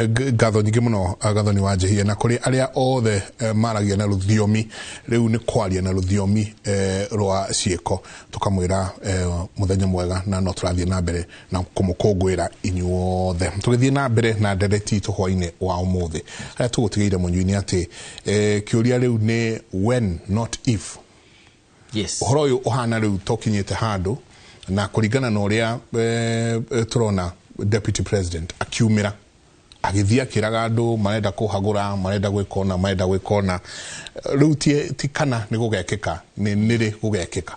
Ngatho nyingĩ mũno, Gathoni wa Njihia, na kũrĩ arĩa othe maragia na rũthiomi rĩu nĩ kwaria na rũthiomi rwa ciĩko, tũkamwĩra mũthenya mwega, na no tũrathiĩ na mbere na kũmũkũngũĩra inyuothe. Tũgĩthiĩ na mbere na ndereti itũ hwainĩ wa ũmũthĩ, harĩa tũgũtigĩire mũnyui-inĩ atĩ kĩũria rĩu nĩ when, not if. Ũhoro ũyũ ũhana rĩu tũkinyĩte handũ, na kũringana na ũrĩa tũrona deputy president akiumĩra agĩthiĩ akĩraga andũ marenda kũhagũra, marenda gwĩka ũna, marenda gwĩka ũna, rĩu ti kana nĩ gũgekĩka, nĩ nĩrĩ gũgekĩka?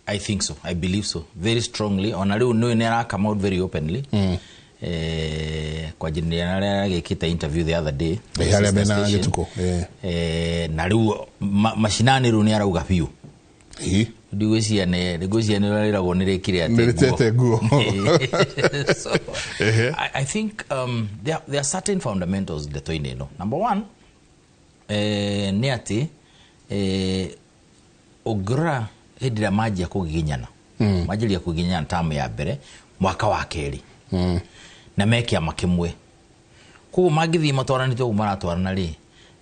I think so. I believe so very strongly. Ona rĩu nĩ ara come out very openly. Kwa njĩra arĩa agĩkĩte interview the other day. Harĩa Sister mena station. Gĩtukũ. Na rĩu macinani rĩu nĩ arauga biũ. Ndigwĩciria nĩ rĩragwo nĩ rĩkire Nĩ rĩtete nguo. So, I think there are certain fundamentals ndeto-inĩ ĩno. Number one, nĩ atĩ ũngĩrora hĩndĩ ĩrĩa manjia kũgiginyana, manjĩrĩria kũgiginyana tamu ya mbere mwaka wa kerĩ, na me kĩama kĩmwe, koguo mangĩthiĩ matwaranĩte ũguo maratwarana rĩ,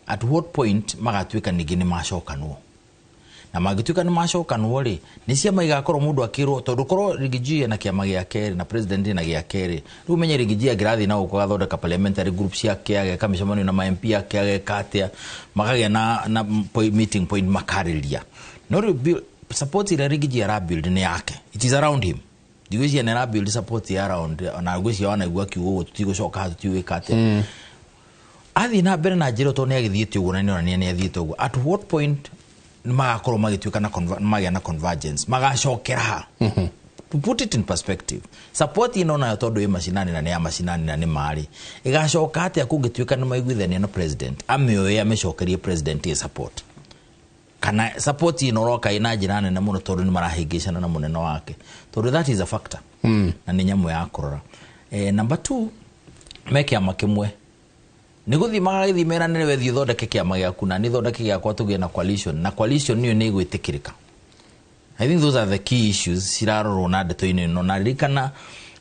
at what point magatuĩka ningĩ nĩ macokanwo? Na mangĩtuĩka nĩ macokanwo rĩ, nĩ ciama igakorwo mũndũ akĩrwo, tondũ korwo Riggy G na kĩama gĩake rĩ, na president na gĩake rĩ, rĩu menye Riggy G angĩrathiĩ na gũkũ agathondeka parliamentary group ciake, ageka mĩcemanio na ma MP ake, ageka atĩa, makagĩa na point, meeting point makarĩria. No rĩu support ĩrĩa Riggy G arabuild nĩ yake, it is around him. Ndigwĩciria nĩ arabuild support ya around, ona ngwĩciria wanaigua akiuga ũguo, tũtigũcoka haha, tũtigwĩka atĩa, athiĩ na mbere na njĩra ĩyo, tondũ nĩ agĩthiĩte ũguo na nĩ onania nĩ athiĩte ũguo, at what point magakorwo magĩtuĩka na magĩa na convergence, magacokera ha? To put it in perspective, support ĩno nayo, tondũ ĩ macinani na nĩ ya macinani na nĩ marĩ, ĩgacoka atĩa kũngĩtuĩka nĩ maiguithania na president, amĩoe amĩcokerie president ĩ support, kana support ĩno ũroka ĩna njĩra nene mũno, tondũ nĩ marahĩngĩcana na mũnene wake, tondũ that is a factor na nĩ nyamũ ya kũrora. Number two, me kĩama kĩmwe, nĩ gũthiĩ magagĩthiĩ meranĩre, we thiĩ ũthondeke kĩama gĩaku na nĩ thondeke gĩakwa, tũgĩe na coalition, na coalition ĩyo nĩ ĩgwĩtĩkĩrĩka? I think those are the key issues cirarorwo na ndeto-inĩ ĩno. Na ririkana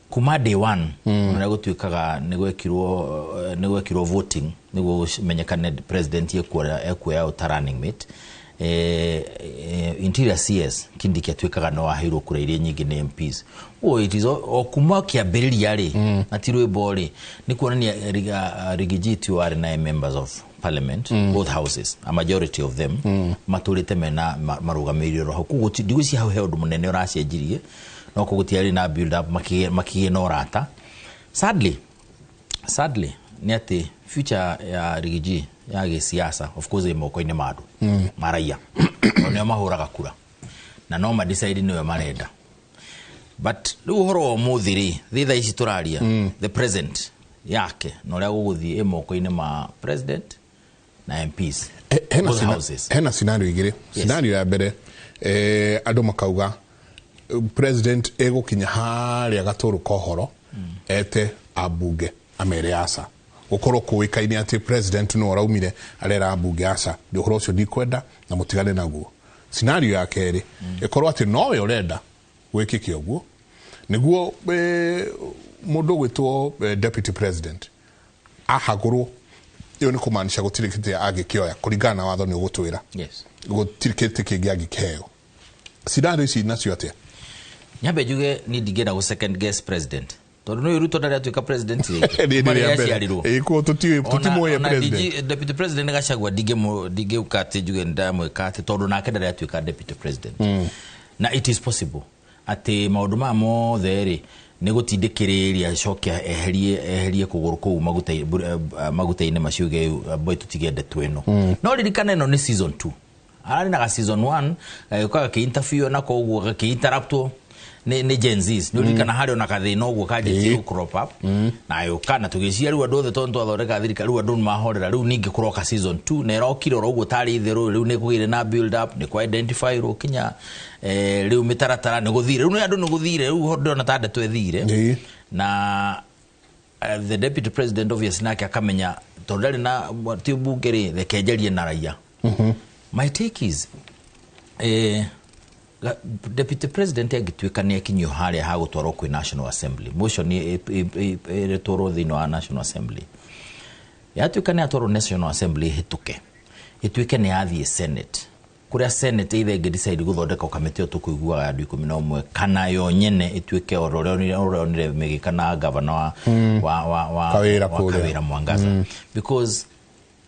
kuma day one, ũrĩa gũtuĩkaga nĩ gwekirwo voting nĩguo gũmenyekane president ekuoya ũta running mate, Interior CS Kindiki atuĩkaga no aheirwo kura iria nyingĩ nĩ MPs. Oh, it is o kuma kĩambĩrĩria rĩ, na ti rwĩmbo rĩ, nĩ kuonania Riggy G ti warĩ na members of parliament, both houses, a majority of them matũrĩte mena marũgamĩrĩire oro hau. Koguo ndigwĩciria hau he ũndũ mũnene ũracenjirie, no koguo gũtiarĩ na build up makĩgĩe na ũrata. Sadly nĩ atĩ future ya Riggy G ya gĩsiasa, of course, ĩ moko-inĩ ma andũ ma raia, tondũ nĩo mahũraga kura na no madecide nĩwe marenda. But rĩu ũhoro wa ũmũthĩ rĩ, thĩ thaa ici tũraria, the present yake na ũrĩa gũgũthiĩ ĩ moko-inĩ ma president na MPs, hena both houses. Hena scenario igĩrĩ. Scenario ya mbere, andũ makauga president egũkinya harĩa gatũrũ ka ũhoro, ete ambunge amere aca, gũkorwo kũĩkaine atĩ president nĩwe ũraumire arera ambunge aca, ndĩ ũhoro ũcio ndikwenda na mũtigane naguo. Scenario ya kerĩ ĩkorwo atĩ nowe ũrenda gwĩkĩke ũguo nĩguo mũndũ ũgwĩtwo deputy president ahagũrwo. Ĩyo nĩ kũmaanisha gũtirĩ gĩtĩ angĩkĩoya kũringana na watho nĩ ũgũtwĩra. Gũtirĩ gĩtĩ kĩngĩ angĩkĩheo. Scenario ici nacio atĩa? Nyambe njuge niĩ ndingĩenda gũ second guess president, tondũ nĩ Ruto ndarĩ atuĩka president rĩngĩ. Rĩrĩ Kuma rĩa rĩrĩa mbere. aciarirwo. Ĩ, koguo tũtimũĩ Ona president. Deputy president Gachagua ndingĩũka atĩ njuge ndamwĩka atĩ, tondũ nake ndarĩ atuĩka deputy president, na it is possible atĩ maũndũ maya mothe rĩ, nĩ gũtindĩkĩrĩria acoke eherie kũgũrũ kũu maguta-inĩ macio ge boy, tũtige ndeto ĩno. No ririkana ĩno nĩ season 2, ararĩ na ga season 1 gagĩũka gakĩ-interview na koguo gakĩ-interruptwo nĩ Gen Zs. Nĩ ũririkana harĩ ona kathĩna ũguo kanjĩtie gũ crop up na yũka na tũgĩcia rĩu andũ othe, tondũ twathondeka thirikari rĩu andũ nĩ mahorera. Rĩu ningĩ kũroka season 2 na ĩrokire oro ũguo tarĩ itherũ. Rĩu nĩ kũgĩire na build up, nĩ kwa identify rwo kinya rĩu mĩtaratara nĩ gũthire, rĩu nĩ andũ nĩ gũthire, rĩu ndĩrona ta ndeto ĩthire. Na the deputy president obviously nake akamenya tondũ ndarĩ na ti mbunge rĩ, reke njarie na raia. My take is Deputy president angĩtuĩka nĩ akinyio harĩa ha gũtwarwo kwĩ National Assembly, motion ĩrĩtwarwo thĩinĩ wa National Assembly, yatuĩka nĩ yatwarwo National Assembly, ĩhĩtũke, ĩtuĩke nĩ yathiĩ Senate, kũrĩa Senate either ĩngĩ decide gũthondeka kamĩtĩ ĩyo tũkũiguaga andũ 11, kana yo nyene ĩtuĩke oro ũrĩa ũronire mĩgĩka na gavana wa Kawĩra wa kũrĩa. Kawĩra Mwangaza, because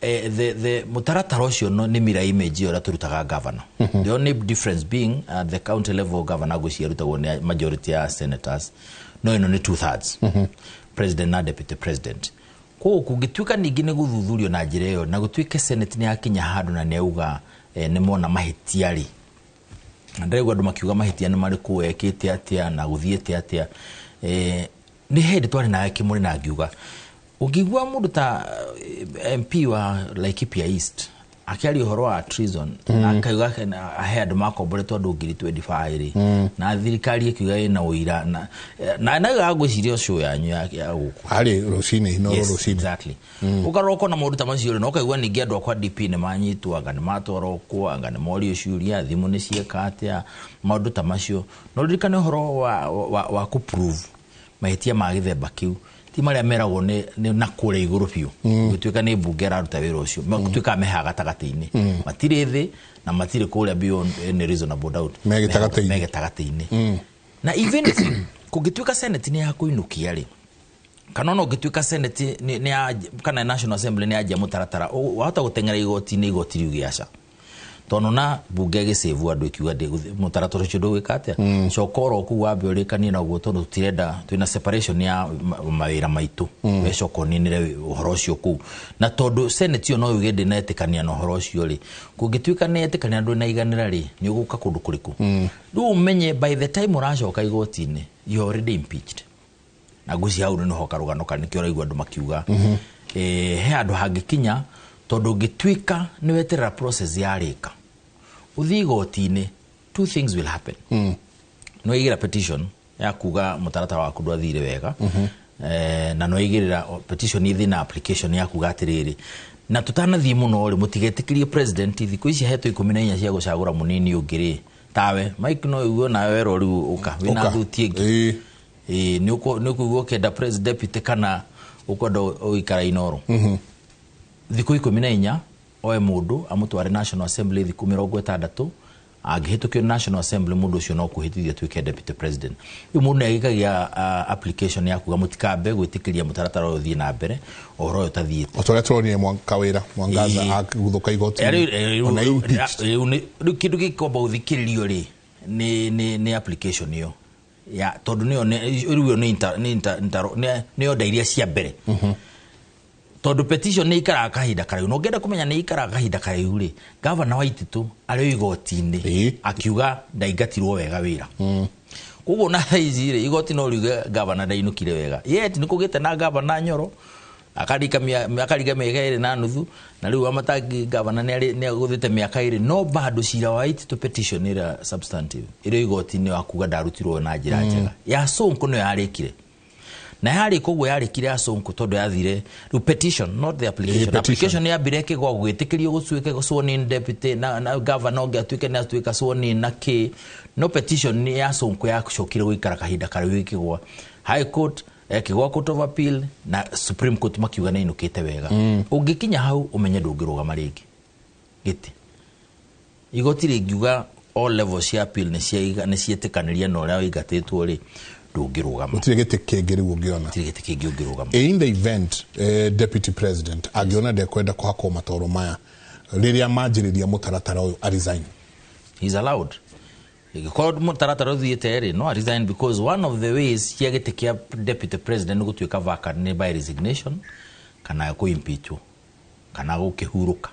the mũtaratara ũcio no, nĩ mirror image ĩyo ũrĩa tũrutaga governor. The only difference being at the county level, governor ngwĩciria arutagwo nĩ majority ya senators, no ĩno nĩ two thirds, president na deputy president. Koguo kũngĩtuĩka ningĩ nĩ gũthuthurio na njĩra ĩyo, na gũtuĩke Senate nĩ yakinya handũ na nĩ yauga nĩ mona mahĩtia rĩ, na ndĩraigua andũ makiuga mahĩtia nĩ marĩkũ, ekĩte atĩa na gũthiĩte atĩa. Nĩ hĩndĩ twarĩ nawe Kĩmũrĩ, na ngiuga ũngĩigua mũndũ ta MP wa Laikipia East akĩaria ũhoro wa treason, na akauga ahe andũ makomboretwo andũ 25,000 rĩ, na thirikari ĩkiuga ĩna ũira na ngwĩciria ũcio yanyu ya gũkũ. Harĩ rũcinĩ no rũcinĩ. Exactly. Ũkarora ũkona maũndũ ta macio rĩ, na ũkaigua ningĩ andũ akwa DP nĩ manyitwo, anga nĩ matwarwo kũ, anga nĩ morio ciũria, thimũ nĩ cieka atĩa, maũndũ ta macio. No ririkane ũhoro wa kũ-prove mahĩtia ma gĩthemba kĩu ti marĩa meragwo nĩ na kũrĩa igũrũ biũ. Gũtuĩka nĩ mbunge ĩraruta wĩra ũcio, gũtuĩka mehaga gatagatĩ-inĩ, matirĩ thĩ na matirĩ kũrĩa beyond any reasonable doubt. Me gĩtagatĩ-inĩ. Me gĩtagatĩ-inĩ. Na even if kũngĩtuĩka Senate nĩ ya kũinũkia rĩ, kana ona ũngĩtuĩka Senate nĩ ya kana National Assembly nĩ yanjia mũtaratara, wahota gũteng'era igoti-inĩ, igoti riuge aca, tondũ na mbunge ĩgĩcĩvu andũ ĩkiuga mũtaratara ũcio ndũgwĩka atĩa, coka oro kũu wambe ũrĩkanie naguo, tondũ tũtirenda, twĩna separation ya mawĩra maitũ, we coka ũninĩre ũhoro ũcio kũu. Na tondũ Senate ĩyo no yuge ndĩnetĩkania na ũhoro ũcio rĩ, kũngĩtuĩka nĩ etĩkania ndũnaiganĩra rĩ, nĩ ũgũka kũndũ kũrĩkũ? Rĩu ũmenye by the time ũracoka igoti-inĩ, you are already impeached. Na ngwĩciria hau nĩho karũgano ka nĩkĩo ũraigua andũ makiuga he handũ hangĩkinya, tondũ ũngĩtuĩka nĩ weterera process yarĩka ũthiĩ igoti-inĩ, two things will happen. Nĩ waigĩra petition ya kuga mũtaratara waku ndwathire wega, na nĩ waigĩrĩra petition ĩthĩ na application ya kuga atĩrĩrĩ, na tũtanathiĩ mũno rĩ, mũtigetĩkĩrie president thikũ ici ahetwo 14 cia gũcagũra mũnini ũngĩ rĩ, tawe Mike no ũigue nawe werwo rĩu ũka wĩna Ũka. thuti ĩngĩ. Ĩĩ, nĩ ũkũigua ũkĩenda president deputy kana ũkwenda ũikara Inoro thikũ 14, oe mũndũ amũtware National Assembly, thikũ 60 angĩhĩtũkio nĩ National Assembly, mũndũ ũcio no kũhĩtithio atuĩke deputy president. Rĩu mũndũ nĩ agĩkagia application ya kuga mũtikambe gwĩtĩkĩria mũtaratara ũyũ ũthiĩ na mbere, ũhoro ũyũ ũtathiĩte. O ta ũrĩa tũronire Kawĩra Mwangaza akĩguthũka igoti-inĩ, ona impeached. Rĩu kĩndũ gĩkwamba gũthikĩrĩrio rĩ, nĩ application ĩyo ya, tondũ nĩyo rĩu ĩyo nĩ inter- nĩ inter- inter- nĩ order iria cia mbere, tondũ petition nĩ ikaraga kahinda karaihu, na ũngĩenda kũmenya nĩ ikaraga kahinda karaihu rĩ, gavana wa Ititu arĩ o igoti-inĩ akiuga ndaingatirwo wega wĩra. Koguo na thaa ici rĩ, igoti no riuge gavana ndainũkire wega, yet nĩ kũgĩte na gavana Nyoro akarika mĩaka 2.5, na rĩu Wamatangi gavana nĩ agũthĩte mĩaka 2, no bado cira wa Ititu petition ĩrĩa substantive ĩrĩ igoti-inĩ wa kuga ndarutirwo na njĩra njega, ya Sonko nĩyo yarĩkire, na yarĩka ũguo yarĩkire ya Sonko tondũ yathire rĩu petition, not the application. Petition. Application yambire ĩkĩgwa gwĩtĩkĩrio gũtuĩke sworn in deputy na governor ũngĩ atuĩke nĩ atuĩka sworn in na kĩ, no petition nĩ ya Sonko yacokire gũikara kahinda karaihu ĩkĩgwa High Court, ĩkĩgwa Court of Appeal na Supreme Court, makiuga nĩ inũkĩte wega. Ũngĩkinya hau ũmenye ndũngĩrũgama rĩngĩ gĩtĩ. Igoti rĩngiuga all levels cia appeal nĩ ciĩtĩkanĩria na ũrĩa wĩingatĩtwo rĩ, ndũngĩrũgama. Gũtirĩ gĩtĩ kĩngĩ rĩu ũngĩona. Gũtirĩ gĩtĩ kĩngĩ ũngĩrũgama. In the event deputy president angĩona ndekwenda kũhakwo matoro maya rĩrĩa manjĩrĩria mũtaratara ũyũ, a resign? He's allowed. Ĩngĩkorwo mũtaratara ũthiĩte rĩ, no resign, because one of the ways cia gĩtĩ kĩa deputy president nĩ gũtuĩka vacant nĩ by resignation kana kũimpeachwo kana gũkĩhurũka,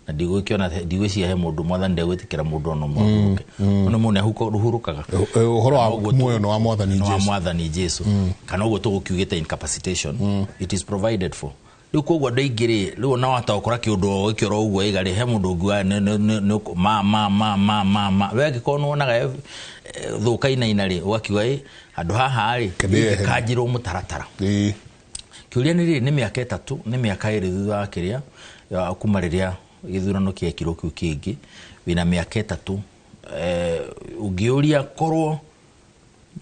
na ndigũkĩona, ndigwĩciria he mũndũ mwathani ndegwĩtĩkĩra mũndũ ona ũmwe ahurũke. Ona mũndũ nĩ ahurũkaga. Ũhoro wa Kana ũguo muoyo nĩ wa mwathani nĩ wa Jesu. Mwathani Jesu, kana ũguo tũgũkiugĩte incapacitation, it is provided for. Rĩu koguo andũ aingĩ rĩ, rĩu ona wahota gũkora kĩũndũ o gĩkĩ oro ũguo ĩga rĩ, he mũndũ ũngiuga ma ma ma ma ma ma we angĩkorwo nĩ wonaga thũka inaina rĩ, ũgakiuga ĩ handũ haha rĩ, Kĩndĩyeherie. kanjĩrwo mũtaratara. Kĩũria nĩ rĩrĩ, nĩ mĩaka 3, nĩ mĩaka 2 thutha wa kĩrĩa ya kuma rĩrĩa gĩthurano kĩekirwo kĩu kĩngĩ, wĩna mĩaka 3. Ũngĩũria korwo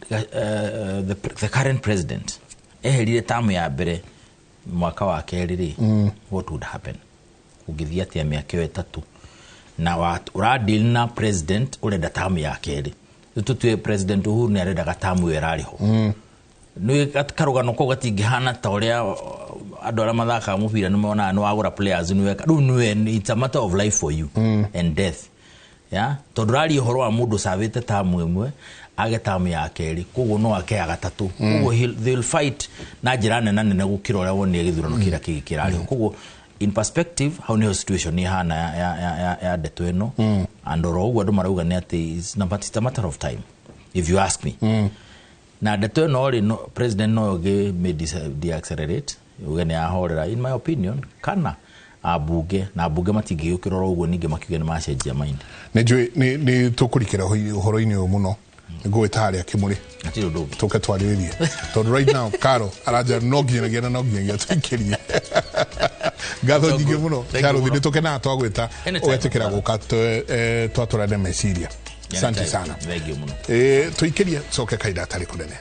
the current president eherire tamu ya mbere mwaka wa kerĩ rĩ, what would happen? Ũngĩthiĩ atĩa mĩaka ĩyo 3 na ũradeal na president ũrenda tamu ya kerĩ? Tũtue President Uhuru nĩ arendaga tamu ĩyo ĩrarĩ ho. Nĩ karũgano kau gatingĩhana ta ũrĩa andũ arĩa mathakaga mũbira nĩ monaga nĩ wagũra players, nĩ weka rĩu nĩwe, it's a matter of life for you and death, ya tondũ ũraria ũhoro wa mũndũ ũcabĩte tamu ĩmwe age tamu ya kerĩ, koguo no ake ya gatatũ, koguo they'll fight na njĩra nene nene gũkĩra ũrĩa wonire gĩthurano kĩrĩa kĩngĩ kĩrarĩ ho. Koguo in perspective, hau nĩho situation ihana ya ndeto ĩno, and oro ũguo andũ marauga nĩ atĩ it's a matter of time, if you ask me. Na ndeto ĩno rĩ, no, president no ĩngĩ may deaccelerate, uge nĩ ahorera, in my opinion, kana ambunge na ambunge matingĩgĩũkĩra oro ũguo ningĩ makiuge nĩ macenjia mind. Nĩ njũĩ nĩ tũkũrikĩra ũhoro-inĩ ũyũ mũno, ngũgwĩta harĩa kĩmũrĩ. Hatirĩ ũndũ ũngĩ. Tũke twarĩrĩrie, tondũ right now Karo aranjĩra no nginyagia na no nginyagia tũikĩrie. Ngatho nyingĩ mũno. Thank you Charles, mũno. nĩ tũkenaga twagwĩta Anytime. ũgetĩkĩra gũka twatũrane meciria. Asante Anytime. sana. Thank you mũno. Tũikĩrie, coke kahinda atarĩ kũnene.